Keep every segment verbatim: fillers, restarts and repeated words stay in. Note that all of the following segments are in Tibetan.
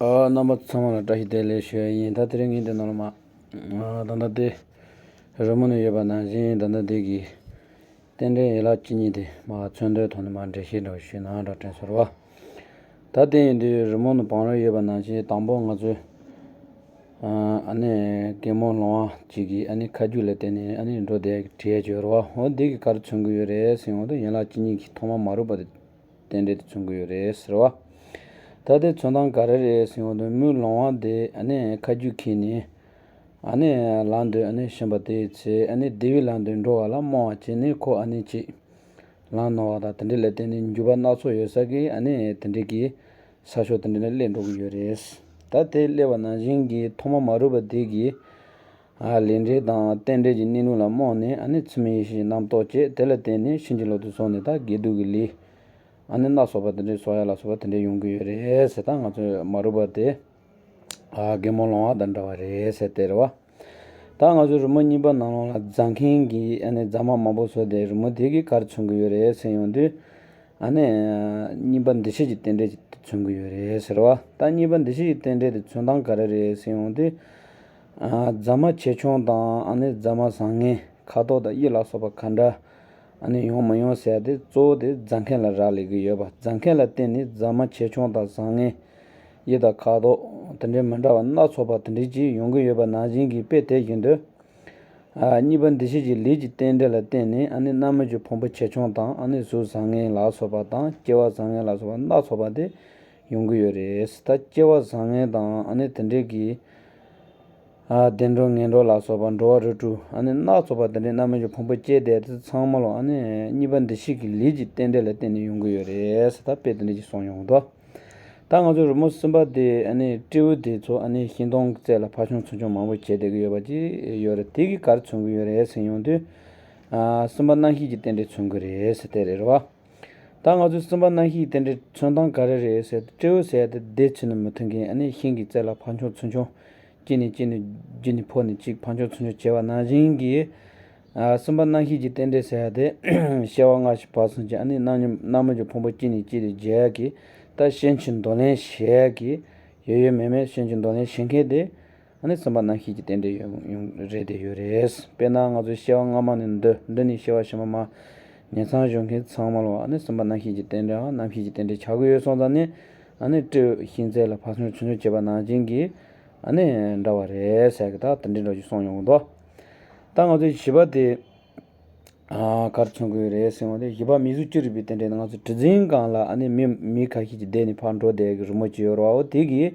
ཨ། རྣམ་པ་ཚང་མ་ལ་བཀྲ་ཤིས་བདེ་ལེགས་ཞུ་ཡ་ཡིན། ད་དེ་རིང་ངས་འདི་ནང་ལ་མ། ཨ། ད་ལྟ་དེ་རི་མོ་ནས་ཡོད་པ་ནང་བཞིན་ད་ལྟ་དེ་གི་རྟེན་འབྲེལ་ཡན་ལག་བཅུ་གཉིས་དེ་མ་མཚོན་དོན་ཐོག་ནས་མ་འགྲེལ་བཤད་འདྲ་བོ་ཞུས་ན་འདྲ་དྲན་སོང་ར། ད་དེ་ཡིན་དུས་རི་མོ་ནས་བང་རིམ་ཡོད་པ་ནང་བཞིན་དང་པོ་ང་ཚོས། ཨ་ནི་རྒན་མོ་ལོང་བ་གཅིག་གིས་ཨ་ནི་ཁ་རྒྱུག་ལ་བརྟེན་ནས་ཨ་ནི་འགྲོ་བསྡད་བྲིས་ཡ་ཅིག་ཡོད་རེད་བ། འོ་འདི་གིས་ག་རེ་མཚོན་གི་ཡོད་རེད་ཟེར་ཡོང་དུས་ཡན་ལག་བཅུ་གཉིས་ཀྱི་ཐོག་མ་མ་རིག་པ་དེ་རྟེན་འབྲེལ་དེ་མཚོན་གི་ཡོད་རེད་ཟེར་བ། ད་དེ་མཚོན་སྟངས་ག་རེ་རེད་ཟེར་ཡོང་དུས་མོ་ལོང་བ་དེ་ཨ་ནི་ཁ་རྒྱུག་ཁྱེར་ནས་ཨ་ནི་ལམ་དུ་ཨ་ནི་ཕྱིན་པ་དེའི་ཚེ་ཨ་ནི་བདེ་བའི་ལམ་དུ་འགྲོ་བ་ལ་རྨོངས་པ་བྱས་ནས་ཁོ་ཨ་ནི་ཅིག་ལམ་ནོར་བ་དང་དེ་འདྲ་ལ་བརྟེན་ནས་འགྱུར་བ་སྣ་ཚོགས་ཡོད་ས་གི་ཨ་ནི་དེ་འདྲ་གི་ས་ཕྱོགས་དེ་འདྲ་ལ་སླེབས་འགྲོ་གི་ཡོད་རེད། ད་དེ་སླེབས་པ་ནང་བཞིན་གྱི་ཐོག་མ་མ་རིག་པ་དེ་གིས་ཨ་ལས་འབྲས་དང་རྟེན་འབྲེལ་གྱི་གནས་ལུགས་ལ་རྨོངས་ནས་ཨ་ནི་ཚད་མེད་ཡེ་ཤེས་རྣམ་རྟོག་སྐྱེས། དེ་ལ་བརྟེན་ནས་ཕྱིན་ཅི་ལོག་ཏུ་སོང་ནས་ད་དགེ་སྡིག་གི་ལས་ཨ་ནི་སྣ་ཚོགས་པ་དེ་འདྲ་གསོག་ཡ་ལ་སོགས་པ་དེ་འདྲ་ཡོང་གི་ཡོད་རེད་ཟེར། ད་ང་ཚོས་མ་རིག་པ་དེ་ཨ་རྒན་མོ་ལོང་བ་དང་འདྲ་བ་རེད་ཟེར་དེ་རེད་བ། ད་ང་ཚོའི་རི་མོ་གཉིས་པ་ནང་ལོགས་ལ་རྫ་མཁན་གྱིས་ཨ་ནི་རྫ་མ་མང་པོ་བཟོས་ཏེ་རི་མོ་དེ་གིས་ག་རེ་མཚོན་གྱི་ཡོད་རེད་ཟེར་ཡོང་དུས། ཨ་ནི་གཉིས་པ་འདུ་བྱེད་ཀྱི་རྟེན་འབྲེལ་དེ་མཚོན་གྱི་ཡོད་རེད་ཟེར་བ། ད་གཉིས་པ་འདུ་བྱེད་ཀྱི་རྟེན་འབྲེལ་དེ་མཚོན་སྟངས་ག་རེ་རེད་ཟེར་ཡོང་དུས། ཨ། རྫ་མ་ཆེ་ཆུང་དང་ཨ་ནི་རྫ་མ་བཟང་ངན་ཁ་དོག་དང་དབྱིབས་ལ་སོགས་པ་ག་འདྲ་ཨ་ནི་ཡོང་མི་ཡོང་ཟེར་ཡ་དེ་གཙོ་བོ་དེ་རྫ་མཁན་ལ་རག་ལས་ཀྱི་ཡོད་པ། རྫ་མཁན་ལ་བརྟེན་ནས་རྫ་མ་ཆེ་ཆུང་དང་བཟང་ངན་དབྱིབས་དང་ཁ་དོག་དེ་འདྲའི་མི་འདྲ་བ་སྣ་ཚོགས་པ་དེ་འདྲའི་ཅིག་ཡོང་གི་ཡོད་པ་ནང་བཞིན་གྱི་དཔེ་དེ་བཞིན་དུ། ཨ། གཉིས་པ་འདུ་བྱེད་ཀྱི་ལས་ཀྱི་རྟེན་འབྲེལ་ལ་བརྟེན་ནས་ཨ་ནི་རྣམ་སྨིན་གྱི་ཕུང་པོ་ཆེ་ཆུང་དང་ཨ་ནི་གཟུགས་བཟང་ངན་ལ་སོགས་པ་དང་སྐྱེ་བ་བཟང་ངན་ལ་སོགས་པ་སྣ་ཚོགས་པ་དེ་ཡོང་གི་ཡོད་རེད། ད་སྐྱེ་བ་བཟང་ངན་དང་ཨ་ནི་དེ་འདྲའི་གི་ཨ། བདེ་འགྲོ་ངན་འགྲོ་ལ་སོགས་པ་འགྲོ་བ་རིགས་དྲུག་ཨ་ནི་སྣ་ཚོགས་པ་དེ་འདྲའི་རྣམ་སྨིན་གྱི་ཕུང་པོ་སྐྱེས་བསྡད་དེ་ཚང་མ་ལོ་ཨ་ནི་གཉིས་པ་འདུ་བྱེད་ཀྱི་ལས་ཀྱི་རྟེན་འབྲེལ་ལ་བརྟེན་ནས་ཡོང་གི་ཡོད་རེད། ད་དཔེ་དེ་འདྲ་ཞིག་གསུངས་ཡོང་གི་འདུག་ད་ང་ཚོའི་རི་མོ་གསུམ་པ་དེ་ཨ་ནི་སྤྲེའུ་དེ་ཚོ་ཨ་ནི་ཤིང་སྡོང་གི་རྩེ་ལ་ཕར་མཆོང་ཚུར་མཆོང་མང་པོ་བྱས་བསྡད་ཀྱི་ཡོད་པ་ཅིག་ཡོད་རེད། དེ་གིས་ག་རེ་མཚོན་གྱི་ཡོད་རེད་ཟེར་ཡོང་དུས། ཨ། གསུམ་པ་རྣམ་ཤེས་ཀྱི་རྟེན་འབྲེལ་མཚོན་གྱི་རེད་ཟེར་དེ་རེད་བ། ད་ང་ཚོའི་གསུམ་པ་རྣམ་ཤེས་ཀྱི་རྟེན་འབྲེལ་མཚོན་སྟངས་ག་རེ་རེད་ཟེར་དུས་སྤྲེའུ་ཟེར་ཡ་དེ་བདེ་ཚུལ་ནི་མི་མཐུན་མཁན་ཨ་ནི་ཤིང་གི་རྩེ་ལ་ཕར་མཆོང་ཚུར་མཆོང་། གཅིག་ནས་གཅིག་ནས་རྒྱུ་ནས་འཕོ་ནས་གཅིག་ཕར་མཆོང་ཚུར་མཆོང་བྱས་པ་ནང་བཞིན་གྱི། ཨ། གསུམ་པ་རྣམ་ཤེས་ཀྱི་རྟེན་འབྲེལ་ཟེར་ཡ་དེ་སྐྱེ་བ་སྔ་ཕྱི་བར་གསུམ་གྱི་ཨ་ནི་རྣམ་སྨིན་རྣམ་སྨིན་གྱི་ཕུང་པོ་གཅིག་ནས་གཅིག་ཏུ་འབྱེད་ཡ་གི་ད་ཤན་ཆེན་འདོར་ལེན་བྱེད་ཡ་གི་ཡོད་ཡོད་མེད་མེད་ཤན་ཆེན་འདོར་ལེན་བྱེད་མཁན་དེ་ཨ་ནི་གསུམ་པ་རྣམ་ཤེས་ཀྱི་རྟེན་འབྲེལ་ཡོང་ཡོང་རེད་དེ་ཡོད་རེད། དཔེར་ན་ང་ཚོ་སྐྱེ་བ་སྔ་མ་ནས་འདི་འདི་ནས་སྐྱེ་བ་ཕྱི་མ་མར་ཉིང་མཚམས་སྦྱོར་མཁན་ཚང་མ་ལ་ཨ་ནི་གསུམ་པ་རྣམ་ཤེས་ཀྱི་རྟེན་འབྲེལ་འམ་རྣམ་ཤེས་ཀྱི་རྟེན་འབྲེལ་ཆགས་ཀྱི་ཡོད་སོང་ཙང་ནི་ཨ་ནི་སྤྲེའུ་ཤིང་རྩེ་ལ་ཕར་མཆོང་ཚུར་མཆོང་བྱེད་པ་ནང་བཞིན་གྱི། ཨ་ནི་འདྲ་བ་རེད་ཟེར་གི་ད་དེ་འདྲའི་འདྲ་ཞིག་གསུངས་ཡོང་གི་འདུག་ད་ང་ཚོའི་བཞི་པ་དེ། ཨ། ག་རེ་མཚོན་གི་ཡོད་རེད་ཟེར་བ་དེ་བཞི་པ་མིང་གཟུགས་ཅི་རིགས་པའི་རྟེན་འབྲེལ་ནི་ང་ཚོ་གྲུ་གཟིངས་སྒང་ལ་ཨ་ནི་མི་མི་ཁ་ཤས་ཀྱིས་བསྡད་ནས་ཕར་འགྲོ་བསྡད་ཀྱི་རི་མོ་ཅིག་ཡོད་རེད་བ། འོ་དེ་གིས་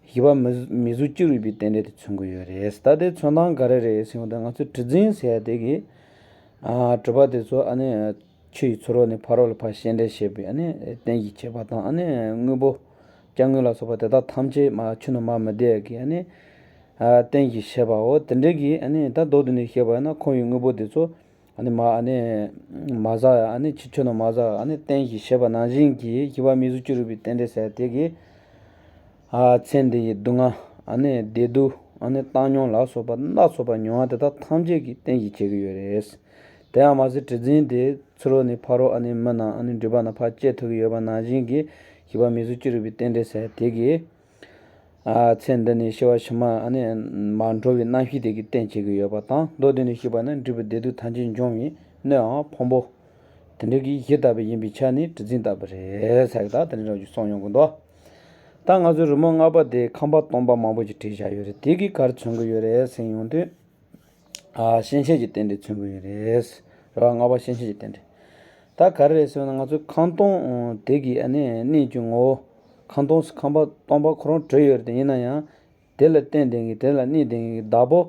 བཞི་པ་མི་མིང་གཟུགས་ཅི་རིགས་པའི་རྟེན་འབྲེལ་དེ་མཚོན་གི་ཡོད་རེད། ད་དེ་མཚོན་སྟངས་ག་རེ་རེད་ཟེར་བ་དེ་ང་ཚོ་གྲུ་གཟིངས་ཟེར་ཡ་དེ་གིས། ཨ། གྲུ་པ་དེ་ཚོ་ཨ་ནི། ཆུ་ཡི་ཚུ་རོལ་ནས་ཕ་རོལ་ལ་ཕར་བཤལ་འདྲེན་བྱེད་པའི་ཨ་ནི་རྟེན་གཞི་བྱེད་པ་དང་ཨ་ནི་དངོས་པོ་སྐྱ་དངོས་ལ་སོགས་པ་དེ་དག་ཐམས་ཅད་མར་ཆུ་ནང་མར་མི་བསྡད་ཀྱི་ཨ་ནི་ཨ་རྟེན་གཞི་བྱེད་པའོ། དེ་འདྲ་གི་ཨ་ནི་ད་མདོར་བསྡུས་ནས་བཤད་པ་ཡིན་ན་ཁོང་གི་དངོས་པོ་དེ་ཚོ་ཨ་ནི་མར་ཨ་ནི་མ་ཟག་ཨ་ནི་ཆུ་ཆུ་ནང་མ་ཟག་ཨ་ནི་རྟེན་གཞི་བྱེད་པ་ནང་བཞིན་གྱི་བཞི་པ་མིང་གཟུགས་ཅི་རིགས་པའི་རྟེན་འབྲེལ་ཟེར་དེ་གི་ཨ་ཚེ་འདི་ཡི་སྡུག་བསྔལ་ཨ་ནི་བདེ་སྡུག་ཨ་ནི་བཏང་སྙོམས་ལ་སོགས་པ་སྣ་ཚོགས་པ་མྱོང་བ་དེ་དག་ཐམས་ཅད་ཀྱི་རྟེན་གཞི་བྱེད་ཀྱི་ཡོད་རེད། དེ་ཡང་མ་ཟད་གྲུ་གཟིངས་དེ་ཚུ་རོལ་ནས་ཕ་རོལ་ཨ་ནི་མི་ནང་ཨ་ནི་འགྲུལ་པ་ནང་ཕར་སྐྱེལ་ཐུབ་ཀྱི་ཡོད་པ་ནང་བཞིན་གྱི་བཞི་པ་མིང་གཟུགས་ཅི་རིགས་པའི་རྟེན་འབྲེལ་ཟེར་དེ་གིས། ཨ་ཚེ་འདི་ནས་སྐྱེ་བ་ཕྱི་མ་ཨ་ནི་མར་འགྲོ་བའི་རྣམ་ཤེས་དེ་གི་རྟེན་བྱེད་ཀྱི་ཡོད་པ་དང་མདོར་བསྡུས་ནས་ཞུས་པ་ན་འབྲས་བུ་བདེ་སྡུག་ཐམས་ཅད་འབྱུང་བའི་སྣོད་འམ་ཕུང་པོ། དེ་འདྲ་གི་གཞི་ལྟ་བུ་ཡིན་པའི་ཆ་ནས་གྲུ་གཟིངས་ལྟ་བུ་རེད་ཟེར་གི་ད་དེ་འདྲ་ཞིག་གསུངས་ཡོང་གི་འདུག་ད་ང་ཚོའི་རི་མོ་ལྔ་པ་དེ་ཁང་པ་སྟོང་པ་མང་པོ་ཞིག་བྲིས་བཞག་ཡོད་རེད། དེ་གིས་ག་རེ་མཚོན་གི་ཡོད་རེད་ཟེར་ཡོང་དུས། ཨ་ཤན་ཆེན་གྱི་རྟེན་འབྲེལ་མཚོན་གྱི་ཡོད་རེད། རེད་བ། ལྔ་པ་ཤན་ཆེན་གྱི་རྟེན་འབྲེལ། ད་ག་རེ་རེད་ཟེར་ན་ང་ཚོའི་ཁང་སྟོང་དེ་གི་ཨ་ནི་གནས་ཀྱི་ངོ་བོ། ཁང་སྟོང་ཁང་པ་སྟོང་པ་ཁོ་རང་གྲུབ་ཡོད་རེད་དེ་ཡིན་ན་ཡང་། དེ་ལ་རྟེན་ལྡན་གྱི་དེ་ལ་གནས་ལྡན་གྱི་བདག་པོ་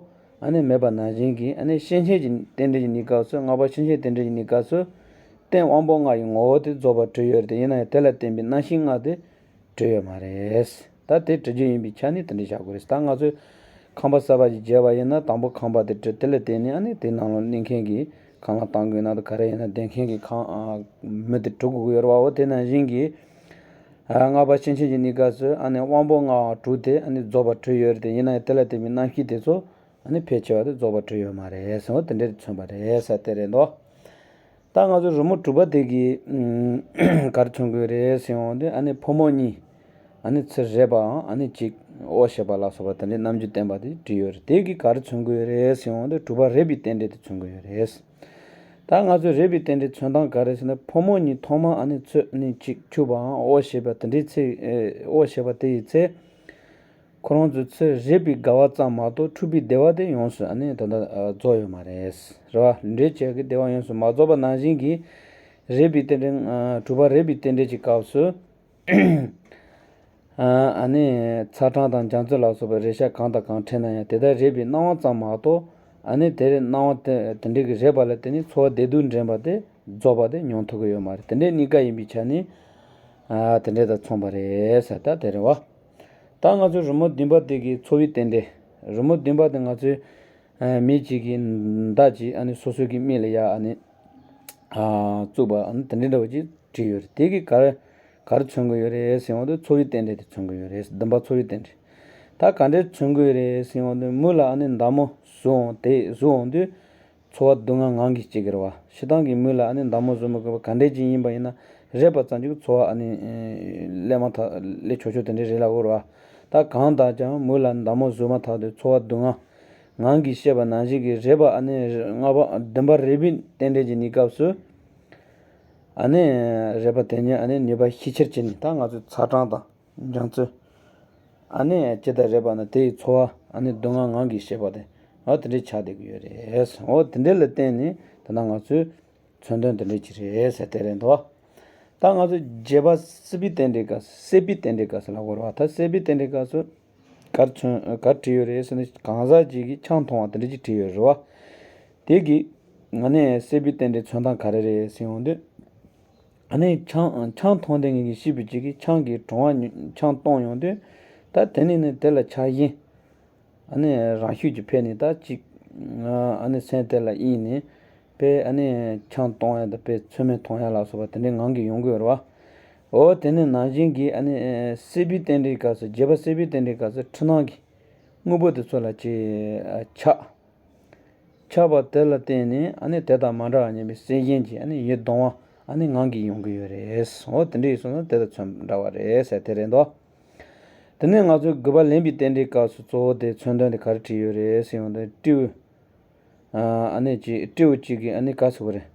ཨ་ནི་མེད་པ་ནང་བཞིན་གྱི་ཨ་ནི་ཤན་ཆེན་གྱི་རྟེན་འབྲེལ་གྱི་གནས་སྐབས་སུ་ལྔ་པ་ཤན་ཆེན་རྟེན་འབྲེལ་གྱི་གནས་སྐབས་སུ། རྟེན་དབང་པོ་ལྔ་ཡི་ངོ་བོ་དེ་རྫོགས་པར་གྲུབ་ཡོད་རེད་དེ་ཡིན་ན་ཡང་དེ་ལ་བརྟེན་པའི་རྣམ་ཤེས་ལྔ་དེ། གྲུབ་ཡོད་མ་རེད། ད་དེ་གྲུབ་རྒྱུ་ཡིན་པའི་ཆ་ནས་དེ་འདྲ་བཞག་དགོས་རེད། ད་ང་ཚོས་ཁང་པ་གསར་པ་ཞིག་བརྒྱབ་པ་ཡིན་ན་དང་པོ་ཁང་པ་དེ་གྲུབ་དེ་ལ་བརྟེན་ནས་ཨ་ནི་དེ་ནང་ལ་གནས་མཁན་གྱི་ཁང་གླ་གཏོང་དགོས་ན་ད་ག་རེ་ཡིན་ན་དེ་མཁན་གྱི་ཁང་ཨ་མི་དེ་གྲུབ་དགོས་ཀྱི་ཡོད་རེད་བ། འོ་དེ་ནང་བཞིན་གྱི་ཨ་ལྔ་པ་ཤན་ཆེན་གྱི་གནས་སྐབས་སུ་ཨ་ནི་དབང་པོ་ལྔ་གྲུབ་དེ་ཨ་ནི་རྫོགས་པར་གྲུབ་ཡོད་རེད་དེ་ཡིན་ན་ཡང་དེ་ལ་བརྟེན་པའི་རྣམ་ཤེས་དེ་ཚོ་ཨ་ནི་ཕལ་ཆེ་བ་དེ་རྫོགས་པར་གྲུབ་ཡོད་མ་རེད་ཟེར་བ་དེ་འདྲ་མཚོན་པ་རེད་ཟེར་དེ་རེད་འདུག་ད་ང་ཚོ་རི་མོ་དྲུག་པ་དེ་གི་ཨམ་ག་རེ་མཚོན་གྱི་རེད་ཟེར་ཡོང་དུས་ཨ་ནི་ཕོ་མོ་གཉིས་ ཨ་ནི་ཚུར་རེག་པའང་ཨ་ནི་ཅིག་འོ་ཞེས་པ་ལ་སོགས་པ་དེ་འདྲའི་རྣམ་འགྱུར་བསྟན་པ་དེ་བྲིས་ཡོད་རེད། དེ་གིས་ག་རེ་མཚོན་གྱི་ཡོད་རེད་ཟེར་ཡོང་དུས་དྲུག་པ་རེག་པའི་རྟེན་འབྲེལ་དེ་མཚོན་གྱི་ཡོད་རེད། ད་ང་ཚོས་རེག་པའི་རྟེན་འབྲེལ་མཚོན་སྟངས་ག་རེ་ཟེར་ན། ཕོ་མོ་གཉིས་ཐོག་མར་ཨ་ནི་ཚུར་ཨ་ནི་ཅིག་འཁྱུད་པའང་འོ་ཞེས་པ་དེ་འདྲའི་ཚེ། ཨེ། འོ་ཞེས་པ་དེ་ཡི་ཚེ། ཁོ་རང་ཚོས་ཚུར་རེག་པའི་དགའ་བ་ཙམ་མ་གཏོགས་འཁྲུག་པའི་བདེ་བ་དེ་ཡོངས་སུ་ཨ་ནི་ད་ལྟ་རྫོགས་ཡོད་མ་རེད། རེད་བ། ལུས་འབྲེལ་བྱེད་ཀྱི་བདེ་བ་ཡོངས་སུ་མ་རྫོགས་པ་ནང་བཞིན་གྱི་རེག་པའི་རྟེན་འབྲེལ། ཨ། དྲུག་པ་རེག་པའི་རྟེན་འབྲེལ་གྱི་སྐབས་སུ། ཨ་ནི་ཚ་གྲང་དང་འཇམ་རྩུབ་ལ་སོགས་པའི་རེག་བྱ་གང་དང་གང་འཕྲད་ན་ཡང་དེ་དག་རེག་པའི་སྣང་བ་ཙམ་མ་གཏོགས། ཨ་ནི་དེར་སྣང་བ་དེ་དེ་འདྲའི་གི་རེག་པ་ལ་བརྟེན་ནས་ཚོར་བ་བདེ་སྡུག་འདྲེན་པ་དེ་རྫོགས་པ་དེ་མྱོང་ཐུབ་ཀྱི་ཡོད་མ་རེད། དེ་འདྲའི་གཉིས་ཀ་ཡིན་པའི་ཆ་ནས། ཨ། དེ་འདྲ་དང་མཚུངས་པ་རེད་ཟེར། ད་དེ་རེད་བ། ད་ང་ཚོའི་རི་མོ་བདུན་པ་དེ་གི་ཚོར་བའི་རྟེན་འབྲེལ། རི་མོ་བདུན་པ་དེ་ང་ཚོའི། ཨ། མི་གཅིག་གིས་མདའ་གཅིག་ཨ་ནི་སོ་སོའི་གི་མིག་ལ་ཡར་ཨ་ནི། ཨ། བཙུགས་པ་ཨ་ནི་དེ་འདྲ་འདྲ་བོ་ཅིག་བྲིས་ཡོད་རེད། དེ་གིས་ག་རེ་ག་རེ་མཚོན་གྱི་ཡོད་རེད་ཟེར་ཡོང་དུས་ཚོར་བའི་རྟེན་འབྲེལ་དེ་མཚོན་གྱི་ཡོད་རེད། བདུན་པ་ཚོར་བའི་རྟེན་འབྲེལ། ད་ག་འདྲས་མཚོན་གྱི་ཡོད་རེད་ཟེར་ཡོང་དུས་མིག་ལ་ཨ་ནི་མདའ་མོ་ཟུག་འོང་དེ་ཟུག་འོང་དུས། ཚོར་བ་སྡུག་བསྔལ་ངང་གིས་སྐྱེ་གི་རེད་བ། སྤྱིར་བཏང་གི་མིག་ལ་ཨ་ནི་མདའ་མོ་ཟུག་མ་དགོས་པ་ག་འདྲས་ཅིག་ཡིན་པ་ཡིན་ན་རེག་པ་ཙམ་གྱིས་ཚོར་བ་ཨ་ནི་སླེབས་མ་ཐག་སླེབས་ཆོག་ཆོག་དེ་འདྲས་རེད་ལབ་དགོས་རེད་བ། ད་གང་ལྟར་ཀྱང་མིག་ལ་མདའ་མོ་ཟུག་མ་ཐག་ཏུ་ཚོར་བ་སྡུག་བསྔལ་ངང་གིས་སྐྱེས་པ་ནང་བཞིན་གྱི་རེག་པ་ཨ་ནི་ལྔ་པ་བདུན་པ་རེག་པའི་རྟེན་འབྲེལ་གྱི་གནས་སྐབས་སུ། ཨ་ནི་རེག་པ་དེ་ཉིད་ཨ་ནི་ནུས་པ་ཤས་ཆེར་གྱུར་ནས། ད་ང་ཚོས་ཚ་གྲང་དང་འཇམ་རྩུབ། ཨ་ནི་ཇི་ལྟར་རེག་པ་ན་དེ་ཡི་ཚོར་བ་ཨ་ནི་སྡུག་བསྔལ་ངང་གིས་སྐྱེས་པ་དེ། འོ་དེ་འདྲའི་ཆགས་བསྡད་ཀྱི་ཡོད་རེད། འོ་དེ་འདྲ་ལ་བརྟེན་ནས་ད་ལྟ་ང་ཚོས་མཚོན་དོན་དེ་འདྲ་ཅིག་རེད་ཟེར་དེ་རེད་འདུག་ད་ང་ཚོས་བརྒྱད་པ་སྲེད་པའི་རྟེན་འབྲེལ་སྐབས་སུ། སྲེད་པའི་རྟེན་འབྲེལ་སྐབས་སུ་ལབ་དགོས་རེད་བ། ད་སྲེད་པའི་རྟེན་འབྲེལ་སྐབས་སུ་ག་རེ་མཚོན་ག་རེ་བྲིས་ཡོད་རེད་ཟེར་ན། གང་ཟག་ཅིག་གིས་ཆང་འཐུང་བ་དེ་འདྲ་ཅིག་བྲིས་ཡོད་རེད་བ། དེ་གིས་ཨ་ནི་སྲེད་པའི་རྟེན་འབྲེལ་མཚོན་སྟངས་ག་རེ་རེད་ཟེར་ཡོང་དུས། ཨ་ནི་ཆང་ཆང་འཐུང་བསྡད་མཁན་གྱི་སྐྱེས་བུ་གཅིག་གིས་ཆང་གི་བྲོ་བ་ཉོ་ཆང་བཏུང་ཡོང་དུས། ད་དེ་ནས་ནི་དེ་ལ་ཆགས་ཞེན་ཨ་ནི་རང་ཤུགས་ཀྱིས་འཕེལ་ནས། ད་ཅིག་ཨ་ནི་སེམས་དེ་ལ་གཡེངས་ནས་དཔེ་ཨ་ནི་ཆང་བཏུང་ཡ་དང་དཔེ་ཚོད་མེད་མཐོང་ཡ་ལ་སོགས་པ་དེ་འདྲའི་ངང་གིས་ཡོང་གི་ཡོད་རེད་བ། འོ་དེ་ནི་ནང་བཞིན་གྱི་ཨ་ནི་སྲེད་པའི་རྟེན་འབྲེལ་སྐབས་སུ། བརྒྱད་པ་སྲེད་པའི་རྟེན་འབྲེལ་སྐབས་སུ་འཁྲུལ་སྣང་གི་དངོས་པོ་དེ་ཚོ་ལ་ཅིག་ཆགས། ཆགས་པ་དེ་ལ་བརྟེན་ནས་ཨ་ནི་དེ་དང་མ་འདྲ་བ་སྙམ་པའི་སེམས་ཅན་གྱི་ཨ་ནི་ཡིད་གདུང་བ་ཨ་ནི་ངང་གིས་ཡོང་གི་ཡོད་རེད། འོ་དེ་འདྲ་ཡིན་སོང་ན་དེ་དང་མཚོན་འདྲ་བ་རེད་ཟེར་དེ་རེད་འདུག་དེ་ནས་ང་ཚོས་དགུ་པ་ལེན་པའི་རྟེན་འབྲེལ་སྐབས་སུ་གཙོ་བོ་དེ་མཚོན་དོན་དེ་ག་རེ་བྲིས་ཡོད་རེད་ཟེར་ཡོང་དུས། སྤྲེའུ། ཨ་ནི་ཅིག་སྤྲེའུ་གཅིག་གིས་ཨ་ནི་ག་ཟེར་བ་རེད།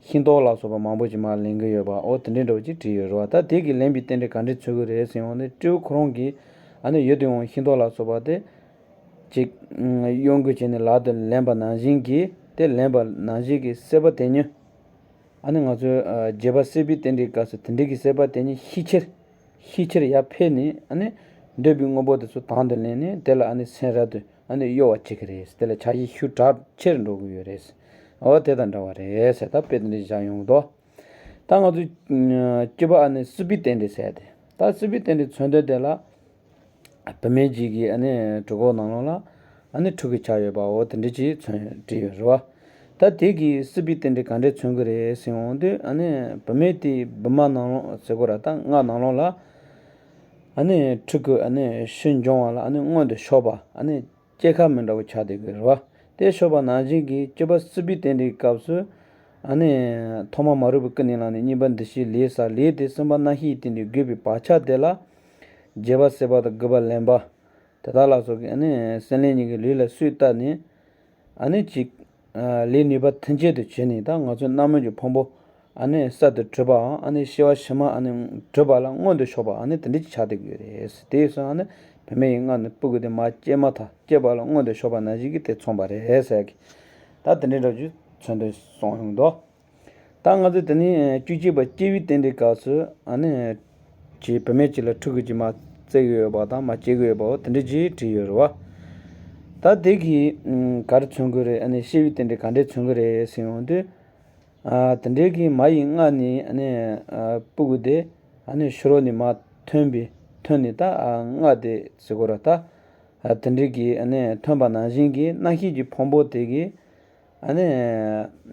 ཤིང་ཏོག་ལ་སོགས་པ་མང་པོ་ཅིག་མར་ལེན་གྱི་ཡོད་པ། འོ་དེ་འདྲའི་འདྲ་བོ་ཅིག་བྲིས་ཡོད་རེད་བ། ད་དེ་གིས་ལེན་པའི་རྟེན་འབྲེལ་ག་འདྲས་མཚོན་གྱི་རེད་ཟེར་ཡོང་དུས། སྤྲེའུ་ཁོ་རང་གིས་ཨ་ནི་ཡོད་དུ་ཡོང་བའི་ཤིང་ཏོག་ལ་སོགས་པ་དེ་ཅིག་གཡོ་འགུལ་བྱས་ནས་ལག་ཏུ་ལེན་པ་ནང་བཞིན་གྱི། དེ་ལེན་པ་ནང་བཞིན་གྱི་སྲེད་པ་དེ་ཉིད། ཨ་ནི་ང་ཚོས་ཨ་བརྒྱད་པ་སྲེད་པའི་རྟེན་འབྲེལ་སྐབས་སུ་དེ་འདྲའི་གི་སྲེད་པ་དེ་ཉིད་ཤས་ཆེར། ཤས་ཆེར་ཡར་འཕེལ་ནས། ཨ་ནི་འདོད་པའི་དངོས་པོ་དེ་ཚོ་དང་དུ་ལེན་ནས་དེ་ལ་ཨ་ནི་སེམས་རབ་ཏུ་ཨ་ནི་གཡོ་བ་བྱེད་ཀྱི་རེད། དེ་ལ་ཆགས་ཞེན་ཤུགས་དྲག་ཆེར་འགྲོ་གི་ཡོད་རེད། འོ་དེ་དང་འདྲ་བ་རེད་ཟེར། ད་དཔེ་དེ་འདྲ་བཞག་ཡོང་གི་འདུག་ད་ང་ཚོས་ཨ་བཅུ་པ་ཨ་ནི་སྲིད་པའི་རྟེན་འབྲེལ་ཟེར་ཏེ། ད་སྲིད་པའི་རྟེན་འབྲེལ་མཚོན་དོན་དེ་ལ། བུད་མེད་ཅིག་གིས་ཨ་ནི་གྲོད་ཁོག་ནང་ལོགས་ལ་ཨ་ནི་ཕྲུ་གུ་ཆགས་ཡོད་པ། འོ་དེ་འདྲ་ཅིག་མཚོན་བྲིས་ཡོད་རེད་བ། ད་དེ་གིས་སྲིད་པའི་རྟེན་འབྲེལ་ག་འདྲས་མཚོན་གྱི་རེད་ཟེར་འོང་དུས། ཨ་ནི་བུད་མེད་དེའི་བུམ་པ་ནང་ལོགས་ཟེར་དགོས་རེད། ད་མངལ་ནང་ལོགས་ལ་ཨ་ནི་ཕྲུ་གུ་ཨ་ནི་ཕྱིར་འབྱུང་བ་ལ་ཨ་ནི་མངོན་དུ་ཕྱོགས་པ། ཨ་ནི་སྐྱེ་ཁམས་མི་འདྲ་བོ་ཆགས་བསྡད་ཀྱི་རེད་བ། དེ་ཕྱོགས་པ་ནང་བཞིན་གྱི་བཅུ་པ་སྲིད་པའི་རྟེན་འབྲེལ་སྐབས་སུ། ཨ་ནི་ཐོག་མ་མ་རིག་པའི་ཀུན་ནས་བསླངས་ནས། གཉིས་པ་འདུ་ཤེས་ལས་བསགས། ལས་དེ་གསུམ་པ་རྣམ་ཤེས་ཀྱི་སྟེང་དུ་བགོས་པའི་བག་ཆགས་དེ་ལ། བརྒྱད་པ་སྲེད་པ་དང་དགུ་པ་ལེན་པ། དེ་དག་ལ་སོགས་ཀྱི་ཨ་ནི་སྲེད་ལེན་གཉིས་ཀྱི་ལུས་ལ་སོས་བཏབ་ནས། ཨ་ནི་ཅིག་ལས་ནུས་པ་མཐུན་རྐྱེན་དུ་བྱས་ནས། ད་ང་ཚོའི་རྣམ་སྨིན་གྱི་ཕུང་པོ་ཨ་ནི་གསར་དུ་གྲུབ་པའམ། ཨ་ནི་སྐྱེ་བ་ཕྱི་མ་ཨ་ནི་གྲུབ་པ་ལ་མངོན་དུ་ཕྱོགས་པ། ཨ་ནི་དེ་འདྲ་ཅིག་ཆགས་བསྡད་ཀྱི་ཡོད་རེད། དེ་ཡིན་སོང་ཨ་ནི་བུད་མེད་ཀྱི་མངལ་ནས་སྤུ་གུ་དེ་མར་སྐྱེས་མ་ཐག་སྐྱེས་པ་ལ་མངོན་དུ་ཕྱོགས་པ་ནང་བཞིན་གྱི་དེ་མཚོན་པ་རེད་ཟེར་གི། ད་དེ་འདྲའི་འདྲ་བོ་ཅིག་མཚོན་དོན་གསུངས་ཡོང་གི་འདུག་ད་ང་ཚོས་དེ་ནས་བཅུ་གཅིག་པ་སྐྱེ་བའི་རྟེན་འབྲེལ་སྐབས་སུ། ཨ་ནི་ཅིག་བུད་མེད་ཅིག་ལ་ཕྲུ་གུ་ཅིག་མར་བཙས་ཀྱི་ཡོད་པ་དང་མར་སྐྱེ་གི་ཡོད་པ། འོ་དེ་འདྲ་ཅིག་བྲིས་ཡོད་རེད་བ། ད་དེ་གིས་ག་རེ་མཚོན་གྱི་རེད། ཨ་ནི་སྐྱེ་བའི་རྟེན་འབྲེལ་ག་འདྲས་མཚོན་གྱི་རེད་ཟེར་ཡོང་དུས། ཨ་དེ་འདྲའི་གི་མ་ཡི་མངལ་ནས་ཨ་ནི་ཨ་སྤུ་གུ་དེ་ཨ་ནི་ཕྱི་རོལ་ནས་མར་ཐོན་པའི་ཐོན་ནས། ད་ཨ་མངལ་དེ་ཟེར་དགོས་རེད། ད་ཨ་དེ་འདྲའི་གི་ཨ་ནི་ཐོན་པ་ནང་བཞིན་གྱི་རྣམ་ཤེས་ཀྱི་ཕུང་པོ་དེ་གིས། ཨ་ནི་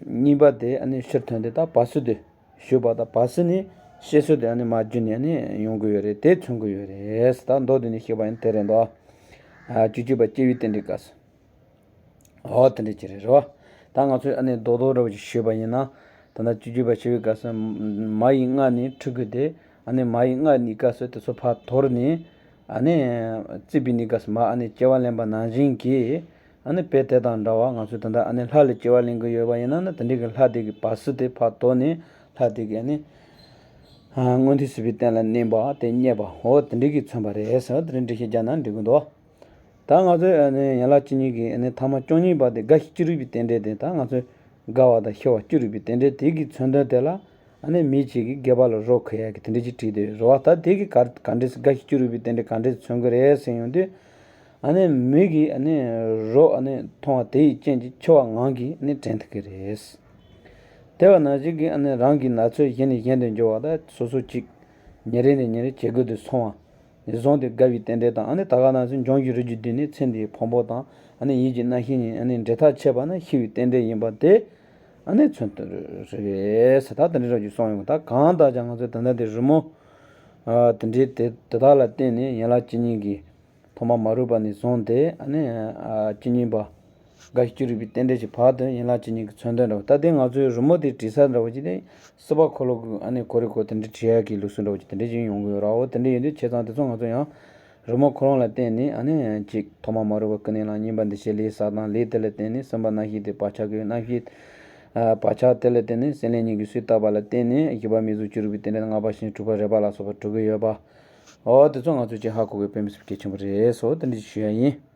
གཉིས་པ་དེ་ཨ་ནི་ཕྱིར་ཐོན་ཏེ་ད་བར་སྲིད་དུ་ཞུགས་པ་དང་། བར་སྲིད་ནས་སྐྱེ་སྲིད་དུ་ཨ་ནི་མར་བརྒྱུད་ནས་ཨ་ནི་ཡོང་གི་ཡོད་རེད། དེ་མཚོན་གྱི་ཡོད་རེད། ད་མདོར་བསྡུས་ནས་བཤད་པ་ཡིན་དེ་རེད་འདུག་ཨ་བཅུ་གཅིག་པ་སྐྱེ་བའི་རྟེན་འབྲེལ་སྐབས་སུ། འོ་དེ་འདྲ་ཅིག་རེད་རེད་བ། ད་ང་ཚོས་ཨ་ནི་རྡོག་རྡོག་འདྲ་བོ་ཅིག་ཞུས་པ་ཡིན་ན། ད་ལྟ་བཅུ་གཅིག་པ་སྐྱེ་བའི་སྐབས་སུ་མ་ཡི་མངལ་ནས་ཕྲུ་གུ་དེ་ ཨ་ནི་མ་ཡི་སྔགས་གཉིས་ཀ་སོགས་དེ་ཚོ་ཕར་དོར་ནས། ཨ་ནི་རྩིས་པའི་གཉིས་ཀ་སོགས་མ་ཨ་ནི་སྐྱེ་བ་ལེན་པ་ནང་བཞིན་གྱི། ཨ་ནི་དཔེ་དེ་དང་འདྲ་བ་ང་ཚོས་ད་ལྟ་ཨ་ནི་ལྷ་ལ་སྐྱེ་བ་ལེན་གྱི་ཡོད་པ་ཡིན་ན་ནི། དེ་འདྲའི་གི་ལྷ་དེ་གི་བར་སྲིད་དེ་ཕར་དོར་ནས། ལྷ་དེ་གི་ཨ་ནི་མངོན་མཐོ་སྲིད་པའི་སྟེང་ལ་གནས་པ་དེ་རྙེད་པ། འོ་དེ་འདྲའི་གི་མཚོན་པ་རེད་ཟེར། དེ་འདྲའི་འགྲེལ་བཤད་རྒྱག་ན་འགྲིག་གི་འདུག་ད་ང་ཚོས་ཨ་ནི་ཡན་ལག་བཅུ་གཉིས་ཀྱི་ཨ་ནི་ཐ་མ་བཅུ་གཉིས་པ་དེ་དགའ་ཤས་བཅུ་རིག་པའི་རྟེན་འབྲེལ་དེ། ད་ང་ཚོས་དགའ་བ་དང་ཤི་བ་བཅུ་རིག་པའི་རྟེན་འབྲེལ་དེ་གི་མཚོན་དོན་དེ་ལ། ཨ་ནི་མི་གཅིག་གིས་སྒལ་པ་ལ་རོ་ཁུར་ཡག་གི་དེ་འདྲ་ཅིག་བྲིས་ཏེ། རོ་བ་ད་དེ་གི་ག་ག་འདྲས་དགའ་ཤས་བཅུ་རིག་པའི་རྟེན་འབྲེལ་ག་འདྲས་མཚོན་གི་རེད་ཟེར་ཡོང་དུས། ཨ་ནི་མི་གིས་ཨ་ནི་རོ་ཨ་ནི་མཐོང་བ་དེ་ཡི་རྐྱེན་གྱིས་འཆི་བ་ངང་གིས་ཨ་ནི་དྲན་ཐུབ་ཀྱི་རེད། དེ་བ་ནང་བཞིན་གྱི་ཨ་ནི་རང་གི་ན་ཚོད་གཞན་ནས་གཞན་དུ་འགྱུར་བ་དང་། སོ་སོ་གཅིག་ཉིན་རེ་ནས་ཉིན་རེ་ཇེ་རྒུད་དུ་སོང་བ་ནས་བཟུང་སྟེ་དགའ་བའི་རྟེན་འབྲེལ་དང་། ཨ་ནི་ད་ག་ནང་བཞིན་འབྱུང་བཞིའི་རིགས་རྒྱུད་བསྡུས་ནས་ཚེ་འདིའི་ཕུང་པོ་དང་། ཨ་ནི་ཡིད་ཀྱི་རྣམ་ཤེས་གཉིས་ཨ་ནི་འབྲེལ་ཐག་ཆད་པ་ནི་ཤི་བའི་རྟེན་འབྲེལ་ཡིན་པ་དེ་ཨ་ནི་མཚོན་དོན་རེད་ཟེར། ད་དེ་འདྲ་རང་ཅིག་གསུངས་ཡོང་གི། ད་གང་ལྟར་ཀྱང་ང་ཚོས་ད་ལྟ་དེ་རི་མོ་ཨ་དེ་འདྲའི་དེ་དེ་དག་ལ་བརྟེན་ནས་ཡན་ལག་བཅུ་གཉིས་ཀྱི་ཐོག་མ་མ་རིག་པ་ནས་བཟུང་སྟེ། ཨ་ནི་ཨ་བཅུ་གཉིས་པ་དགའ་ཤས་བཅུ་རིག་པའི་རྟེན་འབྲེལ་གྱི་བར་དུ་ཡན་ལག་བཅུ་གཉིས་ཀྱི་མཚོན་དོན་འདྲ་བོ། ད་དེ་ང་ཚོའི་རི་མོ་དེ་བྲིས་ས་འདྲ་བོ་ཅིག་དེ་སྲིད་པ་འཁོར་ལོ་གི་ཨ་ནི་གོ་རེ་གོ་དེ་འདྲ་བྲིས་ཡག་གི་ལུགས་སྲོལ་འདྲ་བོ་ཅིག་དེ་འདྲ་ཅིག་ཡོང་གི་ཡོད་ར། འོ་དེ་འདྲ་ཡིན་དུས་བྱས་ཙང་དེ་ཚོ་ང་ཚོ་ཡང་རི་མོ་ཁོ་རང་ལ་བརྟེན་ནས། ཨ་ནི་གཅིག་ཐོག་མ་མ་རིག་པ་ཀུན་ནས་བསླངས། གཉིས་པ་འདུ་བྱེད་ལས་བསགས་དང་། ལས་དེ་ལ་བརྟེན་ནས་གསུམ་པ་རྣམ་ཤེས་དེ་བག་ཆགས་ཀྱི་རྣམ་ཤེས། ཨ་བག་ཆགས་དེ་ལ་བརྟེན་ནས་སེམས་ལས་ཉོན་གྱིས་སུ་བཏགས་པ་ལ་བརྟེན་ནས། བཞི་པ་མིང་གཟུགས་བཅུ་རིག་པའི་རྟེན་འབྲེལ། ལྔ་པ་ཞིང་དྲུག་པ་རེག་པ་ལ་སོགས་པ་གྲུབ་ཀྱི་ཡོད་པ། འོ་དེ་ཚོ་ང་ཚོས་ཅིག་ཧ་གོ་དགོས་དཔེ་མི་སྲིད་པའི་གལ་ཆེན་པོ་རེད་ཟེར། འོ་དེ་འདྲ་ཞུ་ཡ་ཡིན།